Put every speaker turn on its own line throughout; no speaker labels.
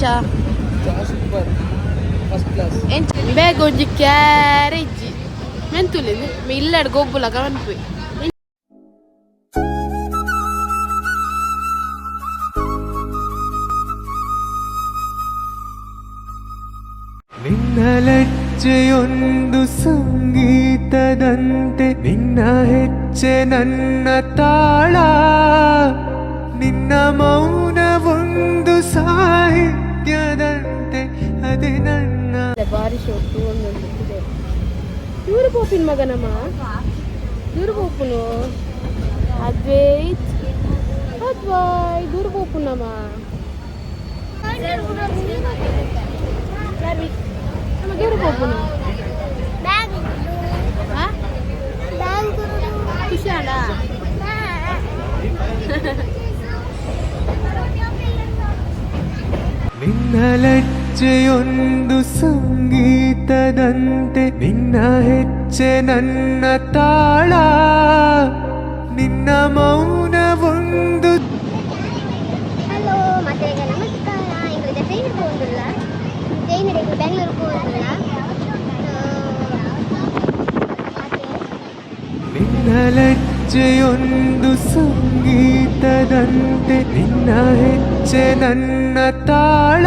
ಎಂಚ?
Super, first class.
ಎಂಚ ಬೇಗ ಒಂಜಿ ಕ್ಯಾರೇಜ್ ಮೆಂತುಲೆ ಇಲ್ಲಡ್ ಗೊಬ್ಬುಲಗ ಮನ್ಪುವೆ.
ನಿನ್ನ ಲಜ್ಜೆಯೊಂದು ಸಂಗೀತದಂತೆ, ನಿನ್ನ ಹೆಜ್ಜೆ ನನ್ನ ತಾಳ, ನಿನ್ನ ಮೌನವೊಂದು ಸಾಹಿತ್ಯದಂತೆ, ಅದೇ ನನ್ನ
ಬಾರಿ ಶೋಕು. ಒಂದೊಂದು ಇದೆ. ಇವರು ಪೋಪಿನ ಮಗನಮ್ಮ, ದೂರ ಪೋಪುನು. ಅದ್ವೈತ್, ಅದ್ವಾಯ್, ದೂರ ಪೋಪುನಮ್ಮ. ನಮ್ಮ ದೂರ ಪೋಪುನು. ಆ? ಖುಷಿ ಅಲ್ಲ?
ನಿನ್ನ ಲಜ್ಜೆಯೊಂದು ಸಂಗೀತದಂತೆ, ನಿನ್ನ ಹೆಜ್ಜೆ ನನ್ನ ತಾಳ, ನಿನ್ನ ಮೌನವೊಂದು
ಹಲೋ, ಮಾತೆರೆಗ ನಮಸ್ಕಾರ. ಎಂಕುಲು ಟ್ರೈನ್ ಪೋವೊಂದುಲ್ಲ, ಟ್ರೈನ್ ಎಂಕುಲು ಬೆಂಗಳೂರು ಪೋವೊಂದುಲ್ಲ.
ನಿನ್ನ ಲಜ್ಜೆಯೊಂದು ಸಂಗೀತದಂತೆ, ನಿನ್ನ ಹೆಜ್ಜೆ ನನ್ನ ತಾಳ,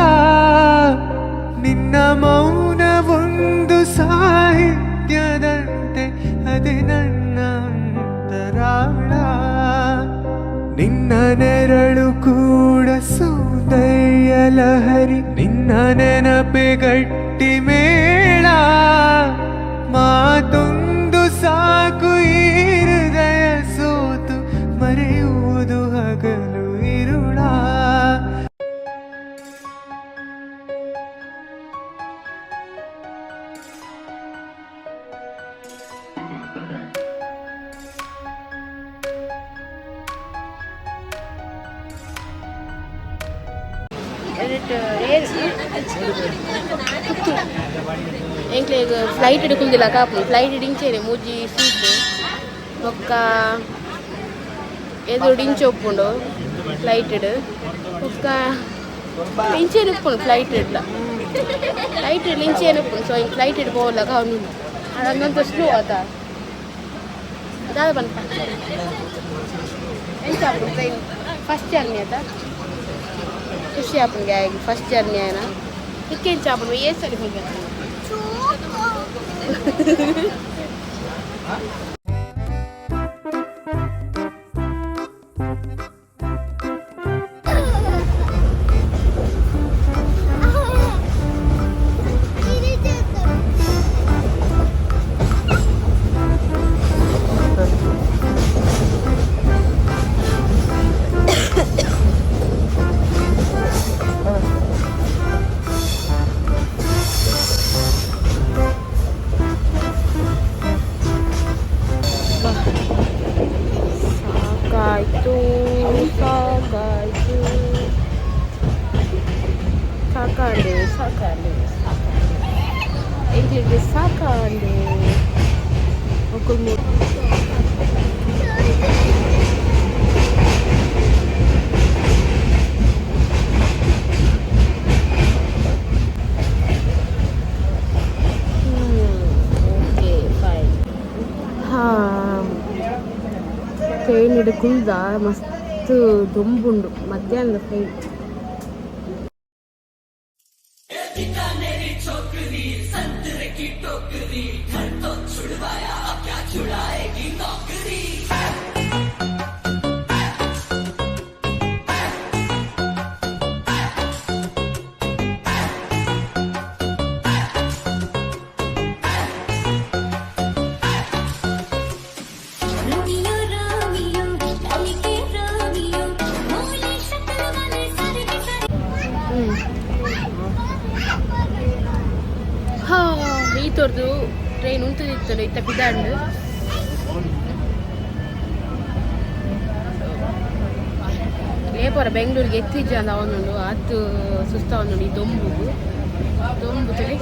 ನಿನ್ನ ಮೌನವೊಂದು ಸಾಹಿತ್ಯದಂತೆ, ಅದೇ ನನ್ನ ಅಂತರಾಳ. ನಿನ್ನ ನೆರಳು ಕೂಡ ಸೌಂದರ್ಯ ಲಹರಿ, ನಿನ್ನ ನೆನಪೆ ಗಟ್ಟಿ ಮೇಳ. ಮಾತೊಂದು ಸಾಕು ಈ ಹೃದಯ ಸೋತು ಮರೆಯುವುದು ಹಗಲು ಇರುಳ.
ಎಂಕ್ಲೆಗ್ ಫ್ಲೈಟ್ ಕುಲ್ದಿಲ್ಲ ಕಾಪು. ಫ್ಲೈಟ್ ಇಂಚೆನೆ ಮೂಜಿ ಸೀಟ್. ಬೊಕ್ಕ ಎದುರು ಇಂಚೆ ಉಪ್ಪುಂಡು ಫ್ಲೈಟ್. ಬೊಕ್ಕ ಇಂಚೆನೆ ಉಪ್ಪುಂಡು ಫ್ಲೈಟ್ ಇಡ್ಲ. ಫ್ಲೈಟ್ ಇಂಚೆನೆ ಉಪ್ಪುಂಡು. ಸೊ ಇಂಕ್ ಫ್ಲೈಟ್ ಇಡ್ ಪೋವಲ್ಲ ಅವನು. ಹಂಗಂತ ಸ್ಲೋ ಆತ. ದಾದ ಪನ್ಪ, ಎಂಚ ಆಪುಂಡು ಟ್ರೈನ್? ಫಸ್ಟ್ ಜರ್ನಿ ಆತ. ಖುಷಿ ಆಪುಂಡು ಫಸ್ಟ್ ಜರ್ನಿ ಆಯ್ನ. ಇಕ್ಕೆ ಎಂಚ ಆಪುಂಡು? ಏ ಸರಿ ಹೋಗ್ಬೇಕು. ಸಾಕಾಯ್ತು, ಸಾಕಾಯ್ತು, ಸಾಕಾಂಡು, ಸಾಕಾಂಡು, ಸಾಕಾಂಡು. ಎಂಕ್ಲೆಗ್ ಸಾಕಾಂಡು. ಒಕ್ಕುಲ್. Okay, fine. ಹಾಂ, ಟ್ರೈನ್ ಕುಲ್ದ. ಮಸ್ತ್ ದೊಂಬುಂಡು ಮಧ್ಯಾಹ್ನದ ಫ್ಲೈಟ್.
रोमियो रोमियो कल के रोमियो, भोले शक्ल वाले सारे के सारे.
ಹಾ, ಈ ತೋರ್ದು ಟ್ರೈನ್ ಉಂತದಿತ್ತು, ಇತ್ತ ಪಿದಾಂಡು. ಲೇಪರ ಬೆಂಗಳೂರಿಗೆ ಎತ್ತಿಜ್ಜ ಅಂದ ಅವನುಂಡು. ಆತು ಸುಸ್ತ ಅವನುಂಡು. ಈ ದೊಂಬುಗು ದೊಂಬು ತಲೆ.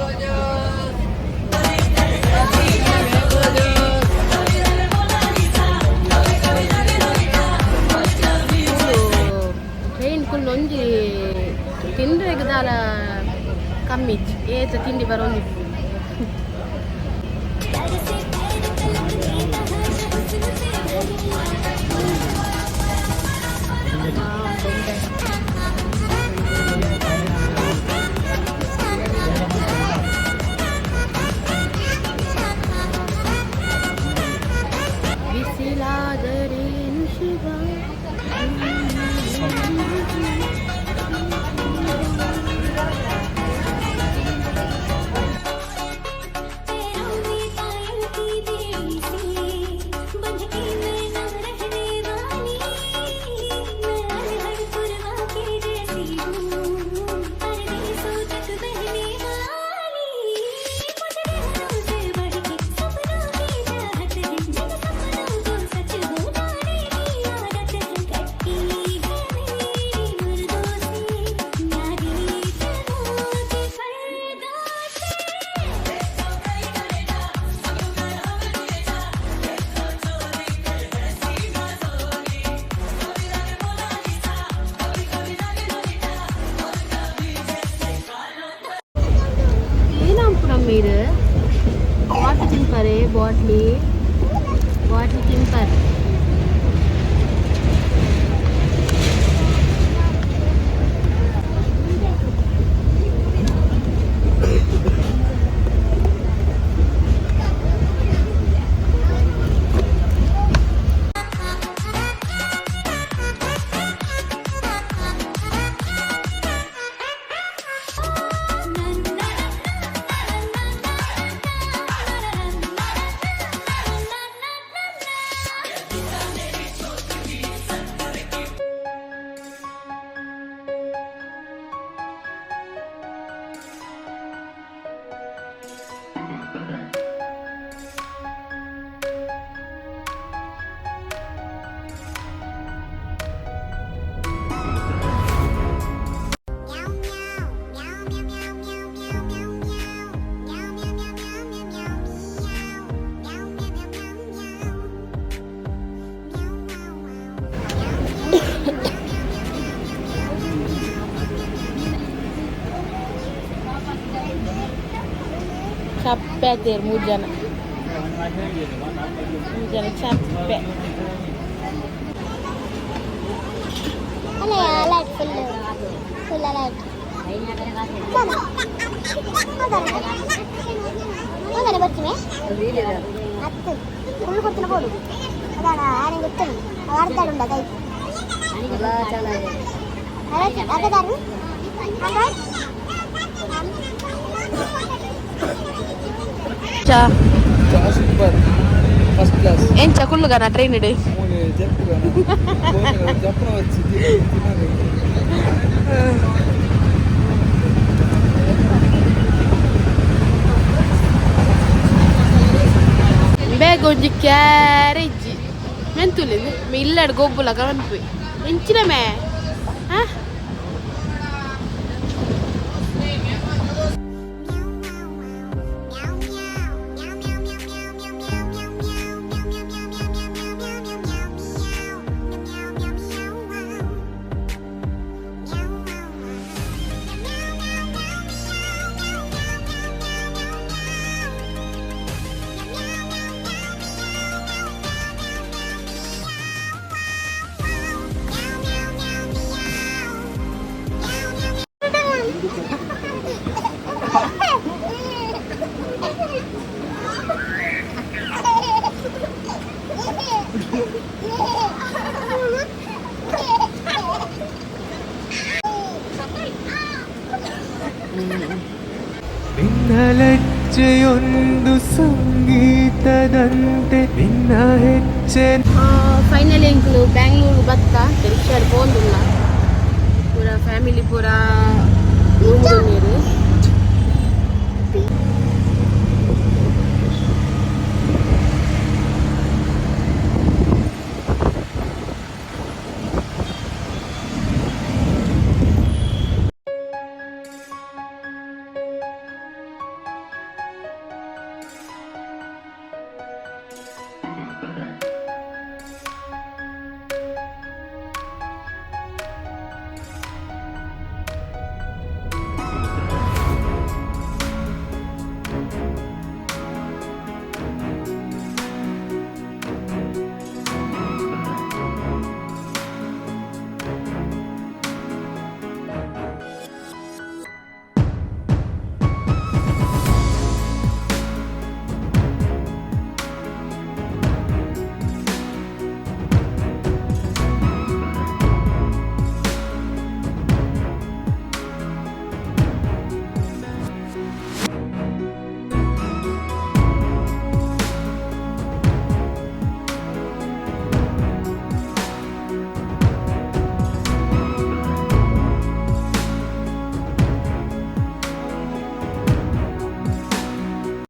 ಟ್ರೈನ್ ಕುಲ್ ಒಂಜಿ. ತಿಂಡ್ರೆಗ್ ದಾಲ ಕಮ್ಮಿ ಏತ ತಿಂಡಿ ಬರೋಂದಿಪ್ಪು. ಬಿಸಿಲಾದರೇನು ಶಿವ.
पैरों में पायल की बेड़ी सी बंध के मैं ना रहने वाली। मैं अलहड़ पुरवा के जैसी हूँ, परदेसों तक बहने वाली। मुझे गहनों से बढ़ के सपनों की चाहत है, जिन सपनों को सच हो जाने की आदत है। कट्टी है मेरी मुर्दों से न्यारी जगहों के पर्दों से।
ಏನಂಪುನ ಮೀರು ಬಾಟ್ಲಿ ತಿನ್ಪಾರೆ, ಬಾಟ್ಲಿ ಬಾಟ್ಲಿ ತಿನ್ಪಾರೆ. ಚಪ್ಪೆ ಆತೇರು ಮೂರು ಜನ, ಮೂರು ಜನ ಚಪ್ಪೆ.
ಅಲ್ಲ, ಲೈಟ್ ಫುಲ್ ಫುಲ್ ಲೈಟ್. ಹೌದಾನೆ ಬರ್ತೀನಿ ಹತ್ತು ಫುಲ್ ಕೊಡ್ತೀನಿ ಬೋಡು ಅದಾಣ ಆನೆ ಗೊತ್ತುಂಡು ಅರ್ಧ ಉಂಡ ಕೈ ಅರ್ಧದಾರು.
ಚಾ.
ಚಾ ಸೂಪರ್, ಫಸ್ಟ್ ಕ್ಲಾಸ್.
ಎಂಚ ಕುಳ್ಳುಗನ ಟ್ರೈನ್ ಇಡು.
ಮೂಲೆ ಜಪ್ಪು ಜಪ್ಪನ వచ్చి ತಿನ್ನಬೇಕು.
ಬೇಗ ಒಂಜಿ ಕ್ಯಾರೇಜ್ ಮೆಂತುಲಿ ಮೇ ಇಲ್ಲಡ್ ಗೊಬ್ಬುಲಗ ಮನ್ಪಿ ಎಂಚಿನ ಮೇ ಆ.
ನಿನ್ನ ಲಜ್ಜೆಯೊಂದು ಸಂಗೀತದಂತೆ ನಿನ್ನ ಹೆಜ್ಜೆ.
ಫೈನಲಿ ಎಂಕುಲು ಬ್ಯಾಂಗ್ಳೂರು ಬತ್ತ ರಿಕ್ಷಾಡ್ ಪೋಂದುಲ್ಲ. ಪೂರ ಫ್ಯಾಮಿಲಿ ಪೂರ.